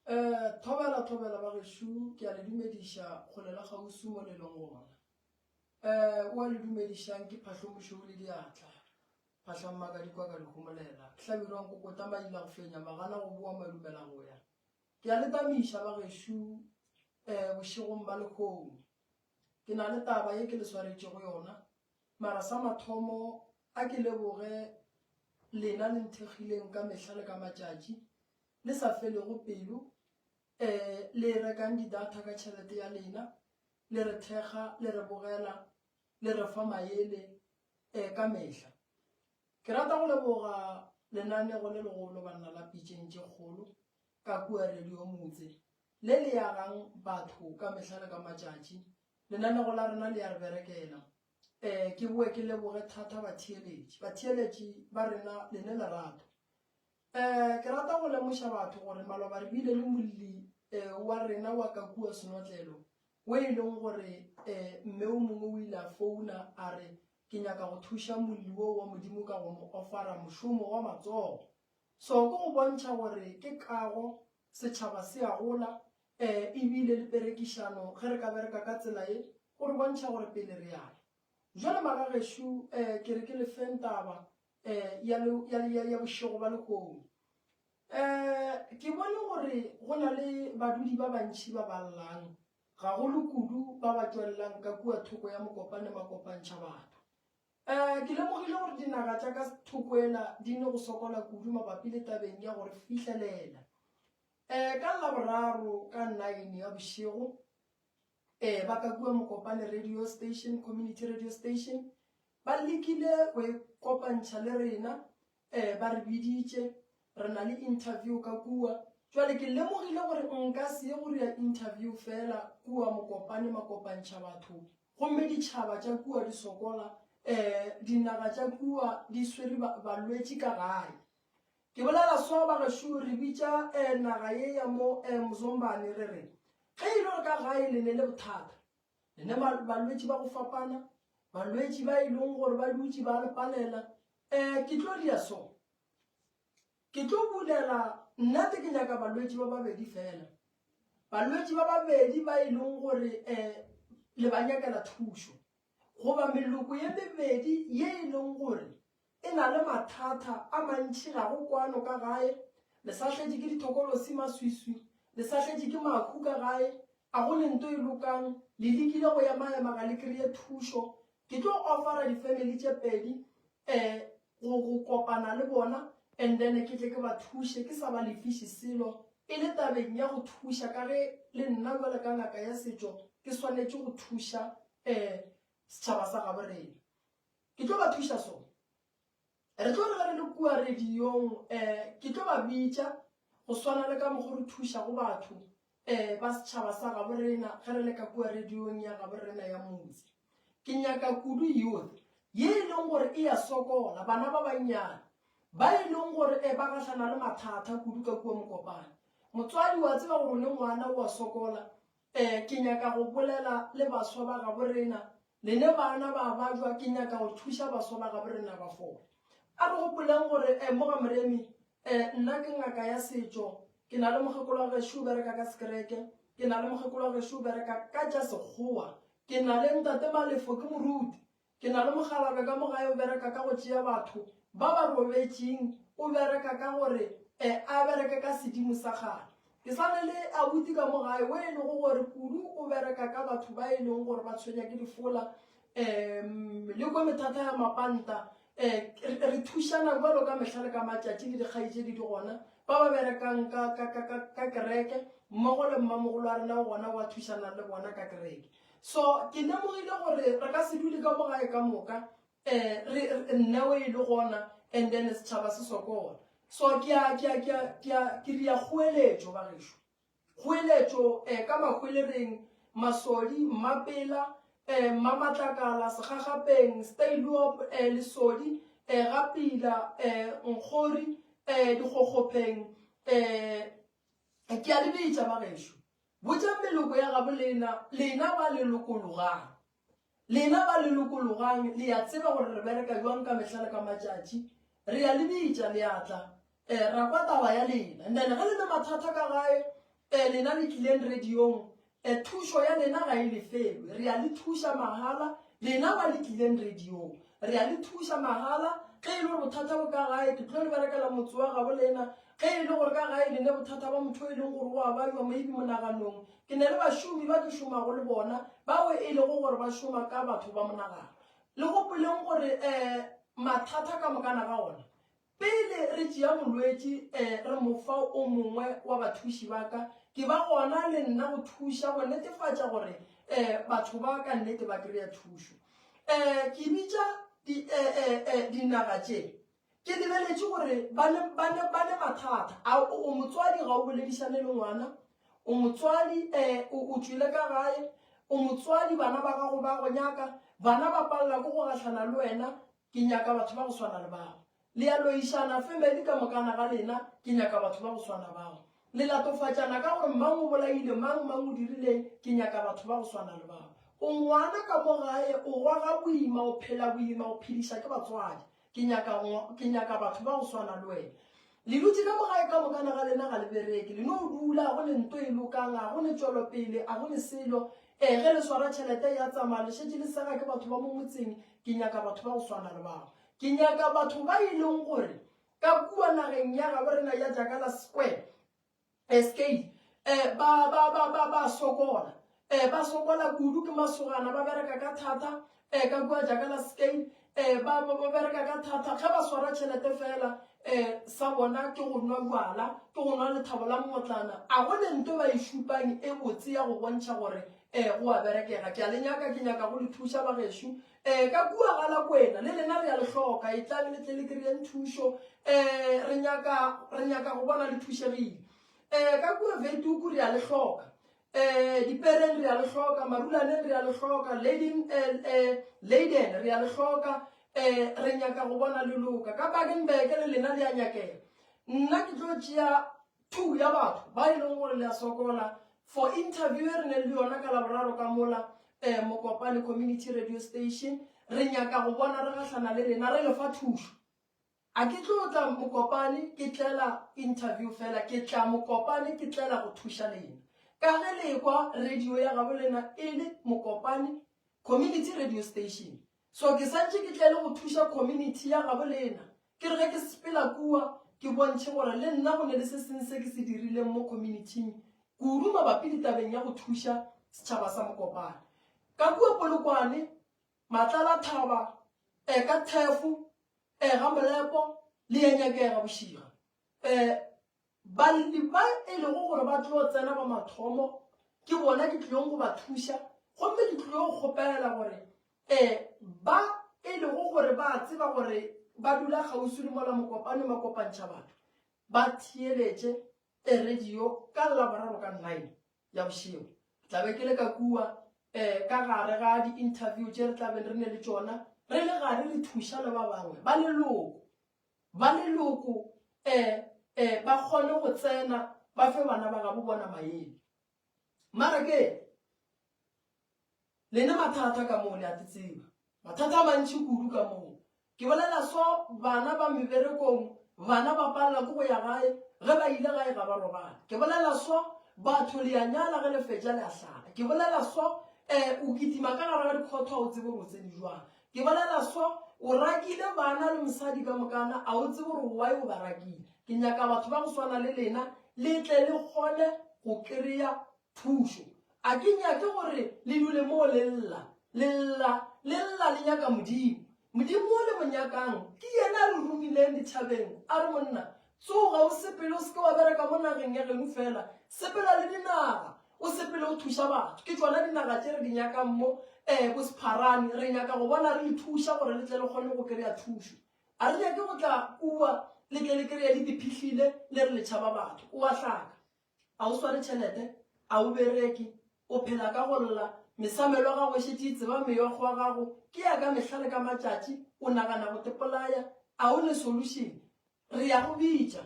Eh, thobela thobela ba gešo ke a le dumediša kgole la kgauswi mo le leng gona. Eh, o a le dumedišang ke phahlomošou le diatla. Phahlang maka di kwa ka di homolela. Hlabirwa nkokota maila go fenya magana go boa madumela go ya. Ke a le tamiša ba gešo eh bošegong ba lehono. Ke na le taba ye ke le swaretšego yona. Mara sa mathomo a ke leboge lena le nthekgileng ka mehla le ka matšatši. le sa felego pelo, eh, le rekang di-data ka tšhelete ya lena, le re thekga, le re bogela, le re fa maele eh, ka mehla. Ke rata go leboga lenanego le legolo banna la Pitšeng tše Kgolo ka kua Radio Motse le le agang batho ka mehla le ka matšatši. Lenanego la rena le ya re berekela. Eh, ke boe ke leboge thata batheeletši. Batheeletši ba rena le ne lerato. Um ke rata go lemoša batho gore maloba re bile le molli um wa rena wa ka kua Senotlelo o e leng gore um mme o mongwe o ile a founa a re ke nyaka go thuša molli wo wa Modimo ka go mo ofara mošomo wa matsogo. So ke go bontšha gore ke kago, setšhaba se a gola um ebile le perekišano ge re ka bereka ka tsela ye go re bontšha gore pele re ya. Jwale magagešo um ke re ke le feng taba eh, ya, ya, ya, ya bošego ba lehono. Eh, ke bone gore go na le badudi ba bantši ba ba llang, gagolo kudu ba ba tšwelelang ka kua thoko ya Mokopane makopantšha batho. Eh, ke lemogile gore dinaga tša ka thoko ela di ne go sokola kudu mabapi le tabeng ya gore fihlelela. Eh, ka Laboraro ka 9 ya bošego, eh, ba ka kua Mokopane radio station, community radio station, Ba lekile go e kopantšha le rena, eh, ba re biditše, re na le interview ka kua. Jwale ke lemogile gore nka se ye go dira interview feela kua Mokopane makopantšha batho, gomme ditšhaba tša kua di sokola, eh, dinaga tša kua di swere ba, balwetši ka gae. Ke bolela so bagešo, re bitša eh, naga ye ya mo eh, Mzombane re re, ge e le gore ka gae le ne le bothata, Le ne balwetši ba go fapana, balwetši ba e leng gore ba dutše ba le palela. Um ke tlo dia so, ke tlo bulela nnate ke nyaka balwetši ba babedi fela, balwetši ba babedi ba e leng gore um le ba nyakela thušo, goba meloko ye mebedi ye e leng gore e na le mathata a mantši ga go kwano ka gae, le sa hletše ke dithokolosi maswiswi, le sa hletše ke mahu ka gae, a go ne nto e lokang, le lekile go emaema ga le kreye thušo. Ke tlo offera di-family tše pedi um go go kopana le bona and then ke tle ke ba thuše ke sa ba lefiše selo e le tabeng ya go thuša ka ge le nna bjalo ka ngaka ya setšo ke swanetše go thuša um setšhaba sa gabo rena. Ke tlo ba thuša so. Re tlo re ge re le kua radiong um ke tlo ba bitša go swana le ka mokgo re thušago batho um ba setšhaba sa gabo rena ge re le ka kua radiong ya gabo rena ya motse. Ke nyaka kudu youth ye e leng gore e ya sokola, bana ba bannyane ba e leng gore um ba gahlana le mathata kudu ka kua Mokopane. Motswadi wa tseba gore o ne ngwana o a sokola, um ke nyaka go bolela le baswa ba gabo rena Lena bana ba bajwa, ke nyaka go thuša baswa ba gabo rena ba fole. A re gopoleng gore eh, mo ga Moremi eh, nna ke ngaka ya setšo, ke na le mokgekolo wa gešo o bereka ka sekereke, ke na le mokgekolo wa gešo o bereka ka tša sekgowa, ke na le ntate Malefo ke moruti, ke na le mokgalabje ka mo gae o bereka ka go tšea batho ba ba robetšeng, o bereka ka gore eh, a bereke ka sedimo sa kgale. Ke sa na le abuti ka mo gae o e lego gore kudu o bereka ka batho ba e leng gore ba tshwenya ke difola um le kwa methata ya mapanta um re thušana bjalo ka mehla le ka matšatši le dikgaetšedi di gona ba ba berekang ka, ka, ka, ka, ka kereke mmogo le mmamogolo wa rena o gona wa thušanang le bona ka kereke. So ke lemogile gore re ka se dule ka mo gae ka moka eh re nna o e le gona and then setšhaba se sokola. So ke a ke a ke a ke a ke ria kgoeletšo bagešo. Kgoeletšo eh ka Mahwelereng, Masodi, Mmapela, eh Mmamatlakala, Segagapeng, Steyloop, eh Lesodi, eh Gapila, eh Nkgori, eh Dikgokgopheng, eh ke a le bitša bagešo. Botšang meloko ya gabo lena, lena ba le lokologang. Lena ba le lokologang, le a tseba gore re bereka bjang ka mehla le ka matšatši. Re a le bitša, le a tla. Eh, ra kwa taba ya lena. And then ge le ne mathata ka gae, Um lena le tlileng radiong, um thušo ya lena ga e lefelwe. Re a le thuša mahala, lena ba le tlileng radiong. Re a le thuša mahala. Ge e le gore bothata bo ka gae, ke tlo le berekela motse wa gabo lena. Ge e le gore ka gae le ne bothata ba motho e leng gore o a bajwa maybe monaganong, ke ne le bašomi ba ke šomago le bona bao e lego gore ba šoma ka batho ba monagano. Le gopoleng gore um mathata ka mokana ga ona Pele re tšea molwetši re mo fa o mongwe wa bathuši ba ka, ke ba gona le nna go thuša go netefatša gore batho ba ka nnete ba kry-a thušo. Ke bitša dinaga tše ke lebeletše gore ba ne, ba ne, ba ne mathata. A o, o motswadi ga o boledišane le ngwana, o motswadi o, o tšwele ka gae, o motswadi bana ba gago ba go nyaka, bana ba palela ke go gahlana le wena, Ke nyaka batho ba go swana le bao. Le a loišana, family ka mokana ga lena, ke nyaka batho ba go swana bao. Le latofatšana ka gore mang o bolaile mang, mang o dirileng, ke nyaka batho ba go swana le bao. O ngwana ka mo gae, o goga boima, o phela boima, o phediša ke batswadi, ke nyaka, ke nyaka batho ba go swana le wena. Le dutše ka mo gae ka mokana ga lena ga le bereke, le no dula, ga go ne nto e lokang, ga go ne tšwelopele, ga go ne selo. Ee, ge le swara tšhelete ya tsamaya, le šetše le sega ke batho ba mo motseng. Ke nyaka batho ba go swana le bao. Ke nyaka batho ba e leng gore ka kua nageng ya gabo rena ya Jakala Square, SK, eh, ba, ba, ba, ba, ba sokola. Eh, ba sokola kudu ke masogana, ba bereka ka thata, eh, ka kua Jakala Skate, eh, ba, ba, ba bereka ka thata. Ge ba swara tšhelete fela, eh, sa bona ke go nwa bjala, ke go nwa lethabo la mmotlana. A go ne nto ba e šupang e botse ya go bontšha gore, eh, go a berekega. Ke a le nyaka, ke nyaka go le thuša bagešo. Eh, ka kua ga la Kwena, le lena re a le hloka, etlang le tle le kry-eng thušo. Eh, re nyaka, re nyaka go bona le thušegile. Eh, ka kua Vetuku re a le hloka. Eh, Dipereng re a le hloka, Marulaneng re a le hloka, Leiden, eh, eh, Leiden re a le hloka. Eh, re nyaka go bona le loka. Ka Bakenberg le lena le a nyakega. Nna ke tlo tšea 2 ya batho ba e leng gore le a sokola for interview e re neng le yona ka Laboraro ka mola eh, Mokopane Community Radio Station. Re nyaka go bona re gahlana le lena re le fa thušo. A ke tlo tla Mokopane ke tlela interview fela, ke tla Mokopane ke tlela go thuša lena. Ka ge le kwa radio ya gabo lena e le Mokopane Community Radio Station. So ke santše ke tlele go thuša community ya gabo lena. Ke re ge ke sepela kua ke bontšhe gore le nna go ne le se seng se ke se dirileng mo community-ing kudu mabapi le tabeng ya go thuša setšhaba sa Mokopane. Ka kua Polokwane, Matlala Thaba, eh, ka Thefo, eh, ga Molepo, le ya nyakega bošiga. Eh, Balli ba e lego gore ba tlo tsena ba mathomo ke bona ke tlilong go ba thuša, gomme ke tlilo go kgopela gore um ba e lego gore ba tseba gore ba dula kgauswi le mola Mokopane Makopantšha batho ba theeletše radio ka Laboraro ka 9 ya bošego. Ke tla be ke le ka kua um ka gare ga di-interview tše re tla beng re ne le tšona re le gare re thuša le ba bangwe ba leloko. Ba leloko e, e, ba kgone go tsena ba fe bana ba gabo bona maele. Mara ke lena mathata ka moo le a tseba. Mathata a mantši kudu ka moo. Ke bolela so bana ba meberekong, bana ba palela ke go ya gae, ge ba ile gae ga ba robale. Ke bolela so batho le a nyala ge le fetša le a hlala. Ke bolela so eh, o kitima ka gare ga dikhotho a o tsebe gore o tsene jwang. Ke bolela so, o rakile bana le mosadi ka mokana, a o tsebe gore why o ba rakile. Ke nyaka batho ba go swana le lena le tle le kgone go kry-a thušo. A ke nyake gore le dule moo le lla, le lla, le lla le nyaka Modimo. Modimo o le mo nyakang ke yena a re romileng ditšhabeng, a re monna, tsoga o sepele, o se ke wa bereka mo nageng ya geno fela, sepela le dinaga. O sepele o thuša batho. Ke tšona dinaga tše re di nyakang mo, eh, bo Sepharane. Re nyaka go bona re le thuša gore le tle le kgone go kry-a thušo. A re nyake go tla kua le tle le kry-e le diphihlile le re le tšhaba batho. O a hlaka. A o sware tšhelete, a o bereke, o phela ka go lla, mesamelo ya gago e šetše e tseba meokgo ya gago ke ya ka mehla le ka matšatši, o nagana go tepolaya, a o ne solution. Re ya go bitša.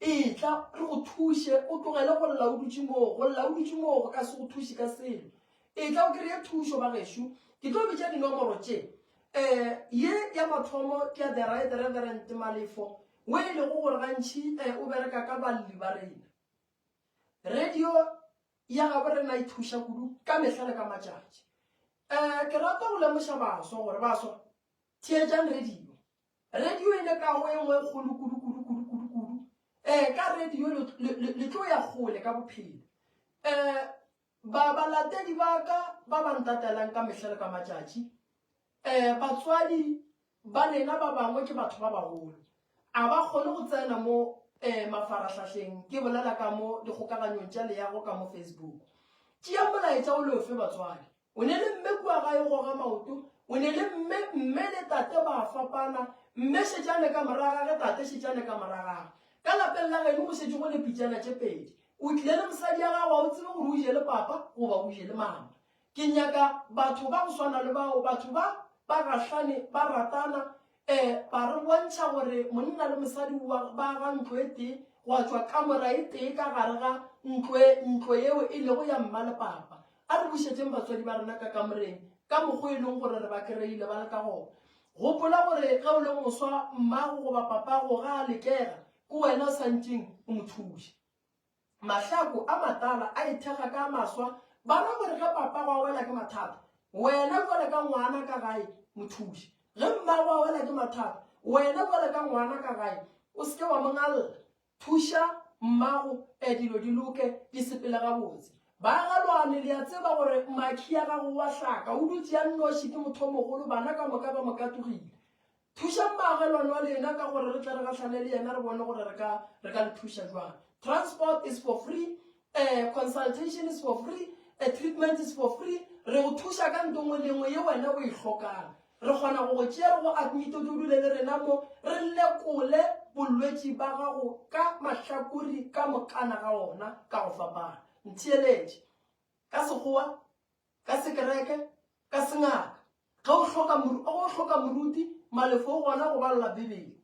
Etla re go thuše, o tlogele go lla o dutše moo. Go lla o dutše moo go ka se go thuše ka selo. Etla o kry-e thušo, bagešo. Ke tlo bitša dinomoro tše. Um ye ya mathomo ke ya The Right Reverend Malefo, wo e lego gore gantši um o bereka ka balli ba rena. Radio. ya gabo rena e thuša kudu ka mehla le ka matšatši. Um ke rata go lemoša baswa gore baswa theetšang radio. Radio e ne kago e nngwe e kgolo kudu kudu kudu kudu kudu. Um ka radio le tlo ya kgole ka bophelo. Um ba balatedi ba ka ba ba ntatelang ka mehla le ka matšatši, um batswadi ba lena ba bangwe ke batho ba bagolo, a ba kgone go tsena mo um mafarahlahleng, ke bolela ka mo dikgokaganyong tša leago ka mo Facebook. Tšeang molaetša o le ofe batswadi. O ne le mme kua gae o goga maoto, o ne le mme, mme le tate ba a fapana, mme šetšane ka morago gage, tate šetšane ka morago gage. Ka lapeng la geno go šetše go le pitšana tše pedi. O tlile le mosadi ya gago, ga o tsebe gore o je le papa goba o je le mama. Ke nyaka batho ba go swana le bao, batho ba ba gahlane, ba ratana, um ba re bontšha gore monna le mosadi wa ba aga ntlo e tee, gwa tšwa kamora e tee ka gare ga ntlo e, ntlo yeo e lego ya mma le papa. A re bušetšeng batswadi ba rena ka kamoreng ka mokgwa e leng gore re ba kry-ile ba le ka gona. Gopola gore ge o le moswa, mmago goba papago ga a lekega, ke wena o sa ntšeng o mo thuša. Mahlaku a matala a ithekga ka a maswa, ba ra gore ge papago a wela ke mathata, wena bjale ka ngwana ka gae mo thuše. Ge mmago a wela ke mathata, wena bjale ka ngwana ka gae o se ke wa mo ngalla. Thuša mmago e dilo di loke di sepele gabotse. Baagalwane, le a tseba gore makhi ya gago wa hlaka, o dutše a nnoši ke mothomogolo, bana ka moka ba mo katogile. Thušang moagelwane wa lena ka gore re tle re gahlane le yena re bone gore re ka re ka le thuša jwang. Transport is for free, uh, consultation is for free, uh, treatment is for free. Re go thuša ka nto nngwe le nngwe ye wena o e hlokang. Re kgona go go tšea re go admite o tlo dule le rena mo re lekole bolwetši ba gago ka mahlakori ka mokana ga ona ka go fapana. Ntheeletše. Ka Sekgowa, ka sekereke, ka sengaka. Ge o hloka ge o hloka moruti, Malefo o gona go balela Bibele.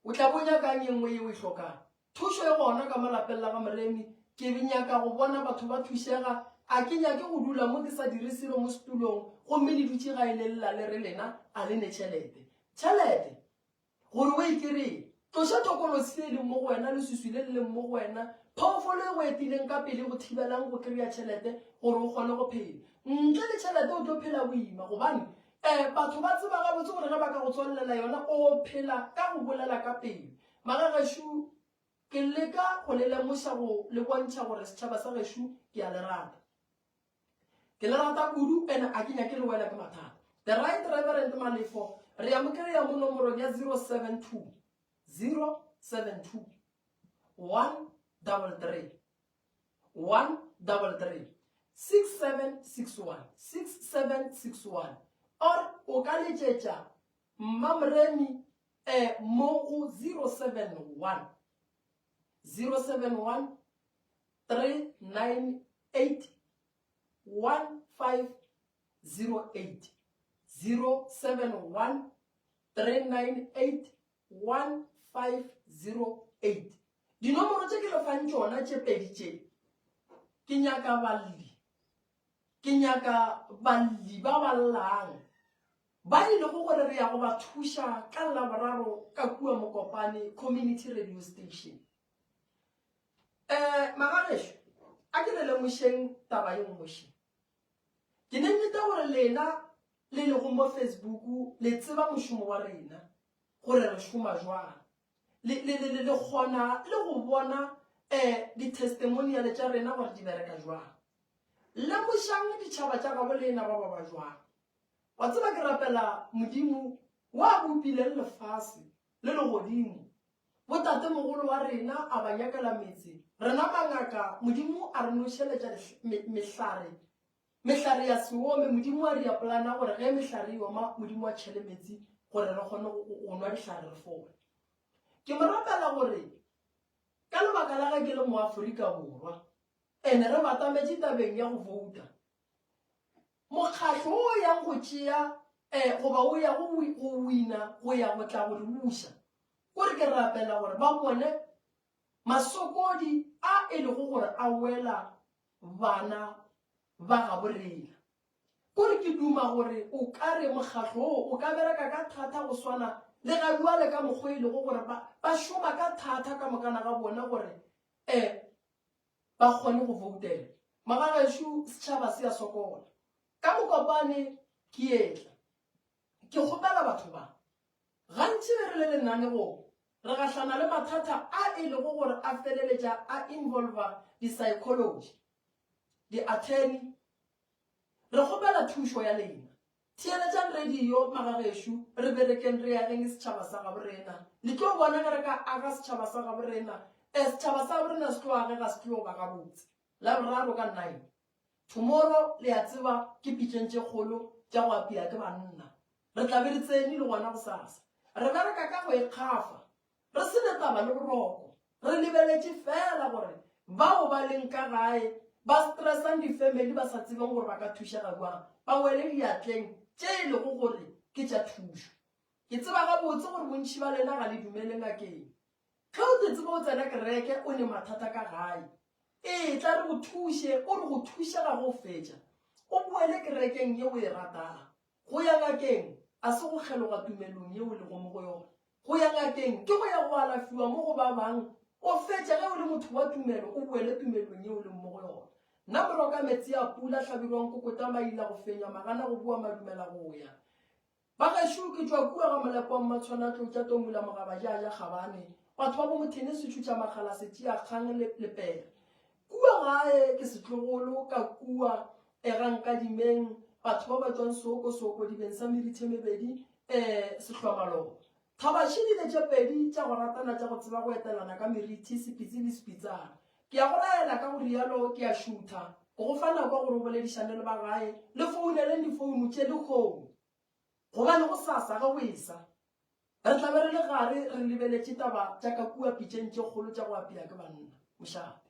O tla bo nyakang ye nngwe ye o e hlokang? Thušo e gona ka mo lapeng la ga Moremi. Ke nyaka go bona batho ba thušega. A ke nyake go dula mo ke sa dire selo mo setulong gomme le dutše gae le lla le re lena a le ne tšhelete. Tšhelete? Gore o e kereye. Tloša thokolosi ye e leng mo go wena, leswiswi le le leng mo go wena, phoofolo e go etileng ka pele e go thibelang go kry-a tšhelete gore o kgone go phela. Ntle le tšhelete o tlo phela boima gobane um batho ba tseba gabotse gore ge ba ka go tswalelela yona o phela ka go bolela ka pelo. Magagešo, ke leka go le lemoša go le bontšha gore setšhaba sa gešo ke a le rata. Ke le rata kudu and a ke nyake le wela ke mathata. The Right Reverend Malefo re ya mo kry-a mo nomorong ya 072 072 133 133 6761 6761 or o ka letšetša Mmamoremi eh, mo go 071 071 398 1508 071 398 1508 Dinomoro tše ke le fang tšona tše pedi tše, ke nyaka balli, ke nyaka balli ba ba llang, ba e lego gore re ya go ba thuša ka Laboraro ka kua Mokopane Community Radio Station. Um magagešo, a ke le lemošeng taba ye nngwe še. Ke ne nnete gore lena le lego mo Facebook le tseba mošomo wa rena gore re šoma jwang. Le, le, le, le kgona le go bona um di-testimonial tša rena gore di bereka jwang. Lemošang ditšhaba tša gabo lena ba ba ba jwang. Wa tseba ke rapela Modimo wa bopileng lefase le legodimo Botatemogolo wa rena a ba nyakela metse, rena mangaka, Modimo a re nošeletša mehlare, mehlare ya se ome, Modimo a ria polana gore ge mehlare e oma, Modimo a tšhele metsi gore re kgone go nwa dihlare re fole. Ke mo rapela gore ka lebaka la ge ke le Moaforika Borwa, ene re batametše tabeng ya go vouta, mokgahlo o yang go tšea um goba o ya go wina go ya go tla go re buša, Kore ke rapela gore ba bone masokodi a e lego gore a wela bana ba gabo rena. Kore ke duma gore o ka re mokgahlo wo o ka bereka ka thata go swana le ga bjale ka mokgwa e lego gore ba, ba šoma ka thata ka mokana ga bona gore um ba kgone go voutela. Magagešo setšhaba se a sokola. Ka mokopane ke etla. Ke kgopela batho ba. Gantši ge re le lenanegong, re gahlana le mathata a e lego gore a feleletša a involva di-psychology, di-attorney. Re kgopela thušo ya lena. Theeletšang radio, magagešo, re berekeng re ageng setšhaba sa gabo rena. Le tlo bona ge re ka aga setšhaba sa gabo rena, eh, setšhaba sa gabo rena se tlo agega, se tlo ba gabotse. Laboraro ka nine. Tomorrow, le a tseba, ke pitšeng tše kgolo tša go apea ke banna. Re tla be re tsene le gona gosasa. Re bereka ka go ikgafa, re se ne taba le boroko, re lebeletše feela gore bao ba leng ka gae ba stressang difemeli ba sa tsebeng gore ba ka thušega bjang, ba wele diatleng tše e lego gore ke tša thušo. Ke tseba gabotse gore bontši ba lena ga le dumele ngakeng. Ge o te tseba o tsena kereke o ne mathata ka gae, etla re go thuše, o re go thušega go fetša, o boele kerekeng ye o e ratago. Go ya ngakeng a se go kgeloga tumelong ye o lego mo go yona. Go ya ngakeng ke go ya go alafiwa mo go ba bang, o fetše ge o le motho wa tumelo o boele tumelong ye o leng mo go yona. Nna Moroka metsi a pula, Hlabirwa Nkokota Maila go fenya magana go boa madumela go ya. Ba gešo ke tšwa kua ga Molepo wa Mmatshwana Tlou tša Tomula Mogaba ja ja Kgabane batho ba bo Mothene Setšhutša Makgala Setšea Kgang le Lepere. Kua gae ke setlogolo ka kua e ga Nkadimeng batho ba ba tšwang Sooko Sooko dibeng sa merithe mebedi e Sehlwamaloba. Thabašidile tše pedi tša go ratana tša go tseba go etelana ka merithi sepitsi le sepitsana. Ke a go laela ka go rialo ke a šutha, ke go fa nako ya gore o boledišane le ba gae, le founeleng difounu tše lehono gobane gosasa ge go esa re tla be re le gare re lebeletše taba tša ka kua pitšeng tše kgolo tša go apea ke banna. Mošate.